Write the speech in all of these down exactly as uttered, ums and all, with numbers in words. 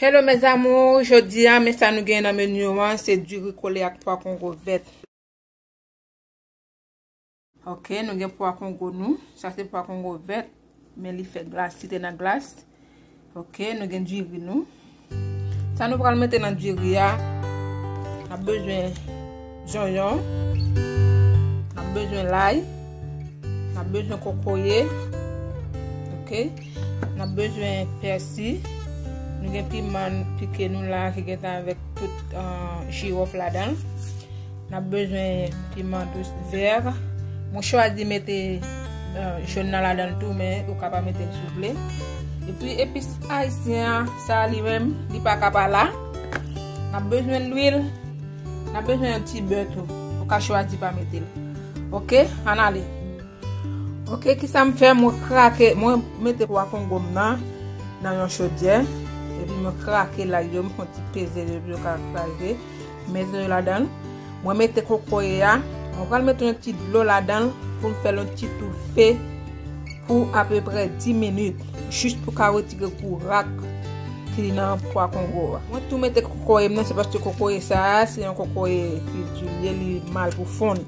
Hello mes amours, jodi a men sa nou gen nan meni an, se diri kole ak pwa kongo vèt. Ok, nou gen pwa kongo nou. Sa se pwa kongo vèt, men li fè glas, li te nan glas. Ok, nou gen diri nou. Sa nou pral mete nan diri a, n ap bezwen zonyon, n ap bezwen lay, n ap bezwen kokoye, ok, n ap bezwen pèsi, nou gen piman pike nou la ki gentan avèk tout, euh, jiwòf ladan l. N ap bezwen piman dous vè. Mwen chwazi mete, euh, jòn nan ladan l tou, men ou ka pa mete l si w vle. Epi epis ayisyen an, sa li menm, li pa ka pa la. N ap bezwen lwil, n ap bezwen yon ti bè tou. Ou ka chwazi pa mete l. Ok, ann ale. Ok, kisa m fè? Mwen krake, mwen mete pwa kongo m nan, nan yon chodyè. Epi mwen krake lay yo, m fè yon ti peze yo, epi yo ka kraze. Mete yo ladan l. Mwen mete kokoye a. Mwen pral mete yon ti dlo ladan l pou m fè l yon ti toufe pou apeprè dis minit. Jis pou ka retire gwo rak ki nan pwa kongo a. Mwen tou mete kokoye m nan, se paske kokoye sa a, se yon kokoye ki di l ye, li mal pou fonn.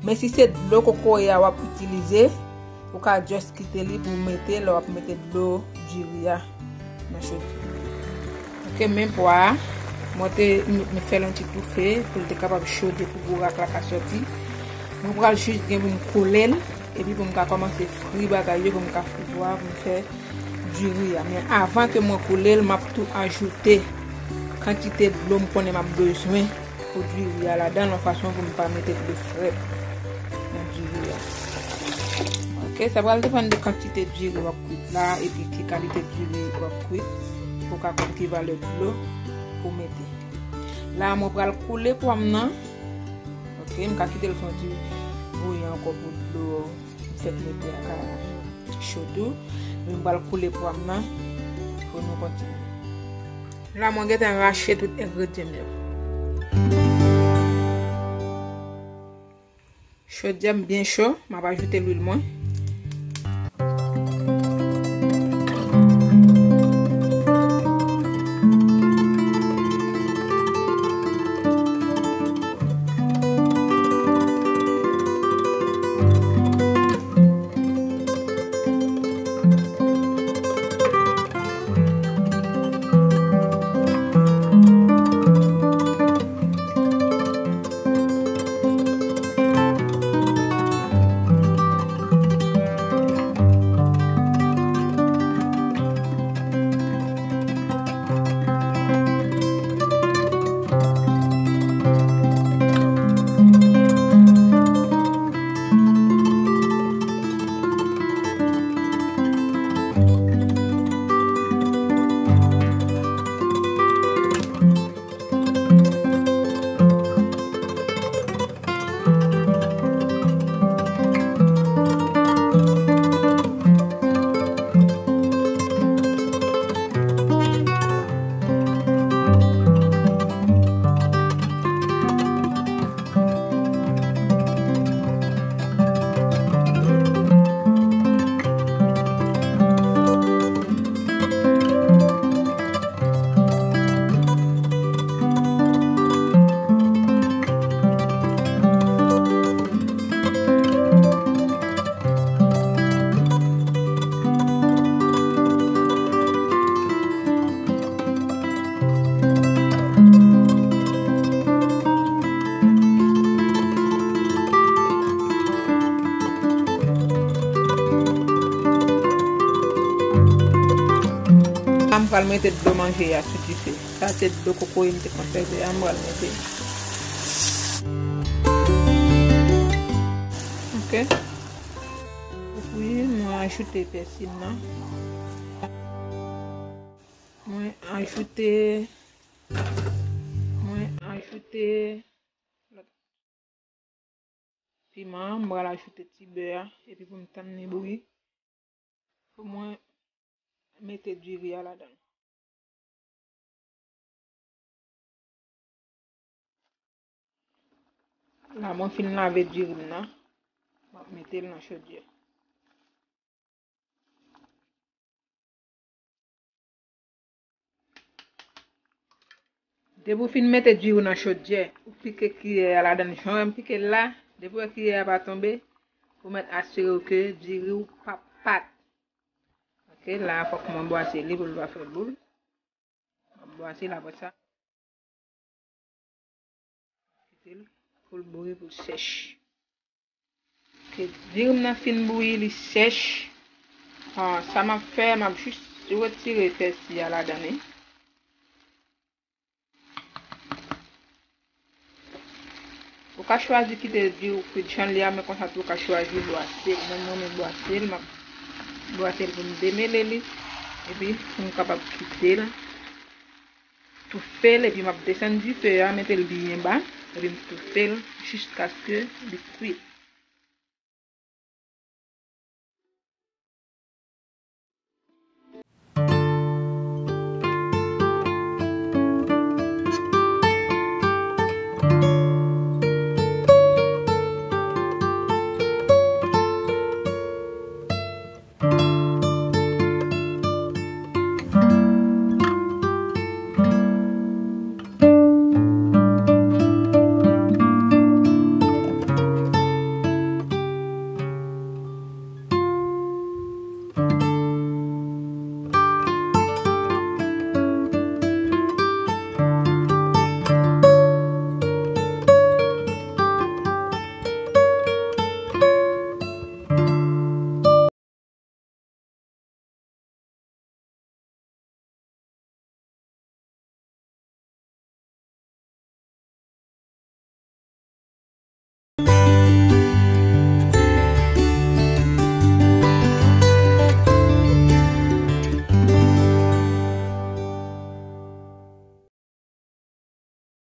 Men si se dlo kokoye a w ap itilize, ou ka just kite li pou w mete lè w ap mete dlo diri a nan chodyè. Ok, men pwa a, mwen te, m, m fè l yon ti toufe pou l te kapab cho depi pou rak la ka sòti. Mwen pral jis gen pou m koule l, epi pou m ka kòmanse fri bagay yo, pou m ka fri pwa, pou m fè diri a. Men avan ke mwen koule l, m ap tou ajoute kantite dlo m konnen m ap bezwen pou diri a ladan l, yon fason pou m pa mete dlo frèt nan diri a. Ok, sa pral depann de kantite diri w ap kwit la, epi ki kalite diri w ap kwit, pou w ka konn ki valè dlo pou w mete. La, mwen pral koule pwa m nan. Ok, m ka kite l fè yon ti bouyi ankò pou dlo m fèk mete a ka cho tou. Men m pral koule pwa m nan pou nou kontinye. La, mwen gentan rache tout engredyan m yo. Chodyè m byen cho, m ap ajoute lwil mwen. La, m pral mete dlo manje a sou dife. Sa se dlo kokoye m te konsève a, m pral mete. Ok. Epi, mwen ajoute pèsi m nan. Mwen ajoute, mwen ajoute lòt piman an, mwen pral ajoute ti bè a, epi pou m tann li bouyi, pou mwen mete diri a ladan l. La, mwen fin lave diri m nan. M ap mete l nan chodyè. Depi w fin mete diri w nan chodyè, ou pike kiyè a ladan l jan w wè m pike l la. Depi w wè kiyè a pa tonbe, ou mèt asire w ke diri w pa pat. Ok, la fòk mwen bwase li pou l pa fè boul. M ap bwase l apre sa. Kite l pou l bouyi, pou l sèch. Ok, diri m nan fin bouyi, li sèch. Ah, sa m ap fè, m ap jis retire pèsi a ladan li. Ou ka chwazi kite diri w kwit jan l ye a, men konsa tou ou ka chwazi bwase l. Mwen, mwen renmen bwase l, m ap bwase l pou m demele li, epi pou m kapab kite l toufe l, epi m ap desann dife a, mete l byen ba, epi m toufe l jiskaske li kwit.